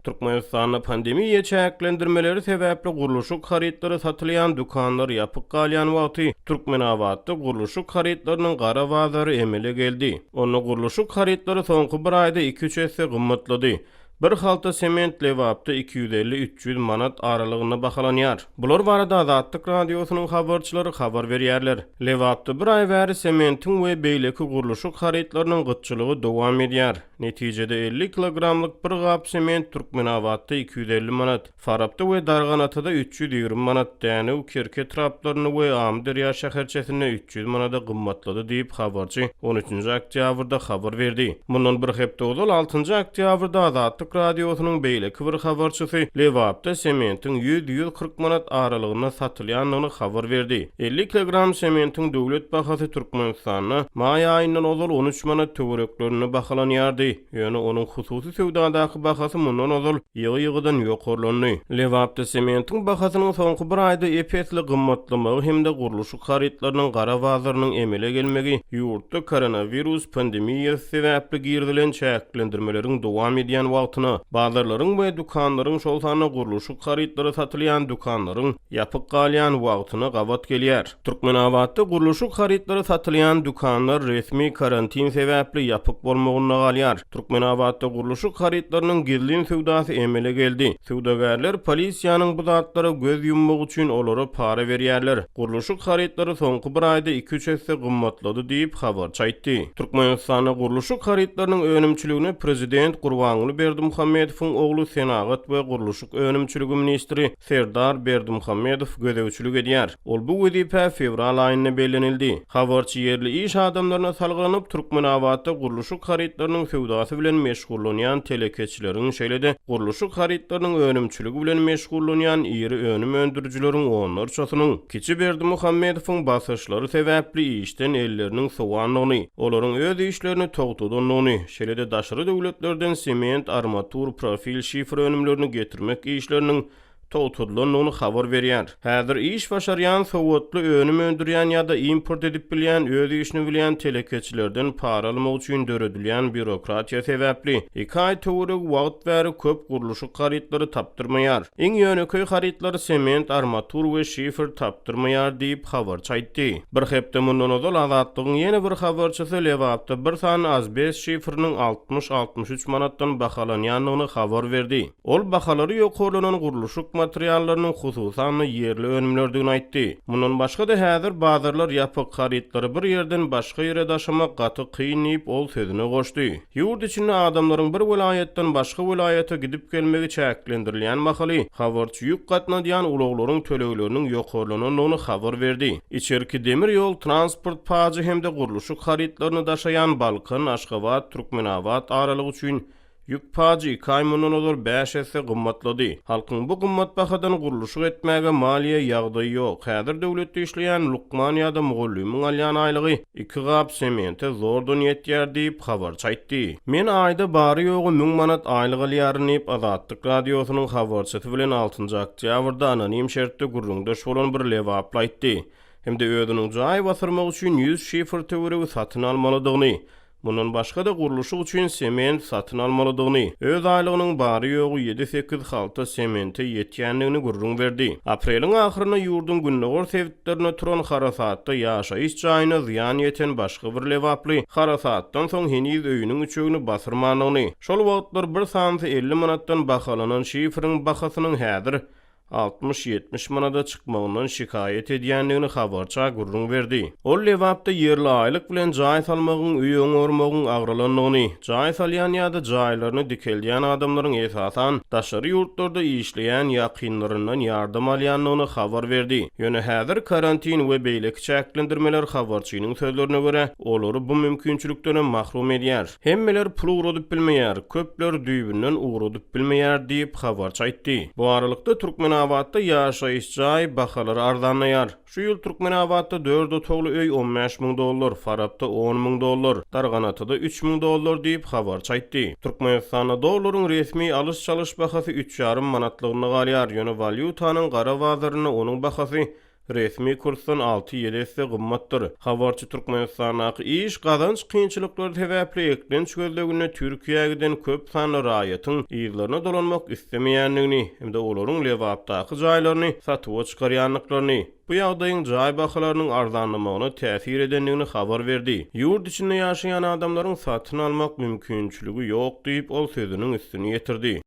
Türkmenistanda pandemiýa çäklendirmeleri sebäpli gurluşyk harytlary satylýan dükanlar ýapyk galýan wagty, Türkmenabatda gurluşyk harytlarynyň gara bazary emele geldi. Onda gurluşyk harytlary soňky bir aýda iki-üç esse gymmatlady. Bir halta sement Lebapda 250-300 manat aralygynda bahalanýar. Bular barada Azatlyk Radiosynyň habarçylary habar berýärler. Lebapda bir aý bäri sementiň we beýleki gurluşyk harytlarynyň gytçylygy dowam edýär. Netijede 50 kilogramlyk bir gap sement Türkmenabatda 250 manat, Farapda we Darganatada 320 manat, Dänew, Kerki etraplarynda we Amyderýa şäherçesinde 300 manada gymmatlady diýip, habarçy on üçünji oktýabrda habar berdi. Mundan bir hepde ozal, altynjy oktýabrda Azatlyk Radiosynyň beýleki bir habarçysy Lebapda sementiň ýüz, 140 manat aralygynda satylýandygyny habar berdi. 50 kilogram sementiň döwlet bahasy Türkmenistanda maý aýyndan ozal on üç manat töwereklerinde bahalanýardy. Ýöne onuň hususy söwdadaky bahasy mundan ozal ýygy-ýygydan ýokarlandy. Lebapda sementiň bahasynyň soňky bir aýda ep-esli gymmatlamagy hem-de gurluşyk harytlarynyň gara bazarynyň emele gelmegi ýurtda koronawirus pandemiýasy sebäpli girizilen çäklendirmeleriň dowam edýän wagtyna, bazarlaryň we dükanlaryň, şol sanda gurluşyk harytlary satylýan dükanlaryň ýapyk galýan wagtyna gabat gelýär. Türkmenabatda gurluşyk harytlary satylýan dükanlar resmi karantin sebäpli ýapyk bolmagynda galýar. Türkmenabatda gurluşyk harytlarynyň gizlin söwdasy emele geldi. Söwdagärler polisiýanyň bu zatlara göz ýummagy üçin olara para berýärler. Gurluşyk harytlary soňky bir aýda iki-üç esse gymmatlady diýip, habarçy aýtdy. Türkmenistanda gurluşyk harytlarynyň önümçiligine prezident Gurbanguly Berdimuhamedowyň ogly senagat we gurluşyk önümçiligi ministri Serdar Berdimuhamedow gözegçilik edýär. Ol bu wezipä fewral aýynda bellenildi. Habarçy ýerli iş adamlaryna salgylanyp, Türkmenabatda gurluşyk harytlarynyň söwdasy bilen meşgullanýan telekeçileriň, şeýle-de gurluşyk harytlarynyň önümçiligi bilen meşgullanýan iri önüm öndürijileriň onlarçasynyň kiçi Berdimuhamedowyň basyşlary sebäpli işden elleriniň sowandygyny, olaryň öz işlerini togtadandygyny, şeýle-de daşary döwletlerden sement, armatur, profil, şifer önümlerini getirmek işleriniň togtadylandygyny habar berýär. Häzir iş başarýan, sowatly, önüm öndürýän ýa-da import edip bilýän, öz işini bilýän telekeçilerden para almak üçin döredilýän býurokratiýa sebäpli, iki aý töweregi wagt bäri köp gurluşyk harytlary tapdyrmaýar. Iň ýönekeý harytlary sement, armatur we şifer tapdyrmaýar diýip, habarçy aýtdy. Bir hepde mundan ozal Azatlygyň ýene bir habarçysy Lebapda bir sany azbest şiferiniň 60-63 manatdan bahalanýandygyny habar berdi. Ol bahalary ýokarlanan gurluşyk materiallarynyň hususan-da ýerli önümlerdigini aýtdy. Mundan başga-da häzir bazarlar ýapyk, harytlary bir ýerden başga ýere daşamak gaty kyn diýip, ol sözüne goşdy. Ýurt içinde adamlaryň bir welaýatdan başga welaýata gidip-gelmegi çäklendirilýän mahaly, habarçy ýük gatnadýan ulaglaryň tölegleriniň ýokarlanandygyny habar berdi. Içerki demir ýol transport pajy hem-de gurluşyk harytlaryny daşaýan Balkan, Aşgabat, Türkmenabat aralygy üçin Ýük pajy iki aý mundan ozal bäş esse gymmatlady. Halkyň bu gymmat bahadan gurluşyk etmäge maliýe ýagdaýy ýok. Häzir döwletde işleýän lukman ýa-da mugallymyň alýan aýlygy iki gap semente zordan ýetýär diýip, habarçy aýtdy. Men aýda bary-ýogy müň manat aýlyk alýaryn diýip, Azatlyk Radiosynyň habarçysy bilen altynjy oktýabrda anonim şertde gürrüňdeş bolan bir lebaply aýtdy. Hem-de özüniň jaý basyrmak üçin ýüz şifr töweregi satyn almalydygyny, Mundan başga-da, gurluşyk üçin sement satyn almalydygyny, öz aýlygynyň bary-ýogy ýedi-sekiz halta semente ýetýändigini gürrüň berdi. Apreliň ahyrynda ýurduň gündogar sebitlerinde turan harasatda ýaşaýyş jaýyna zyýan ýeten başga bir lebaply harasatdan soň heniz öýüniň üçegini basyrmandygyny, şol wagtlar bir sanysy 50 manatdan bahalanan şiferiň bahasynyň häzir 60-70 manada çykmagyndan şikaýat edýändigini habarça gürrüň berdi. Ol Lebapda ýerli aýlyk bilen jaý salmagyň, öý oňarmagyň agralandygyny, jaý salýan ýa-da jaýlaryny dikeldýän adamlaryň esasan daşary ýurtlarda işleýän ýakynlaryndan ýardam alýandygyny habar berdi. Ýöne häzir karantin we beýleki çäklendirmeler habarçynyň sözlerine görä, olary bu mümkinçilikdenem mahrum edýär. Hemmeler pul ugradyp bilmeýär, köpler düýbünden ugradyp bilmeýär diýip, habarçy aýtdy. Bu aralykda, Türkmenabatda ýaşaýyş jaý bahalary arzanlaýar. Şu ýyl Türkmenabatda dört otagly öý on bäş müň dollar, Farapda on müň dollar, Darganatada üç müň dollar diýip, habarçy aýtdy. Türkmenistanda dollaryň resmi alyş-çalyş bahasy üç ýarym manatlygynda galýar, ýöne walýutanyň gara bazarynda onuň bahasy. Resmi kursdan alty-ýedi esse gymmatdyr. Habarçy Türkmenistandaky iş, gazanç kynçylyklary sebäpli eklenç gözleginde Türkiýä giden köp sanly raýatyň yzlaryna dolanmak islemeýändigini hem-de olaryň Lebapdaky jaýlaryny satuwa çykarýandyklaryny, bu ýagdaýyň jaý bahalarynyň arzanlamagyna täsir edendigini habar berdi. Ýurt içinde ýaşaýan adamlaryň satyn almak mümkinçiligi ýok diýip, ol sözüniň üstüni ýetirdi.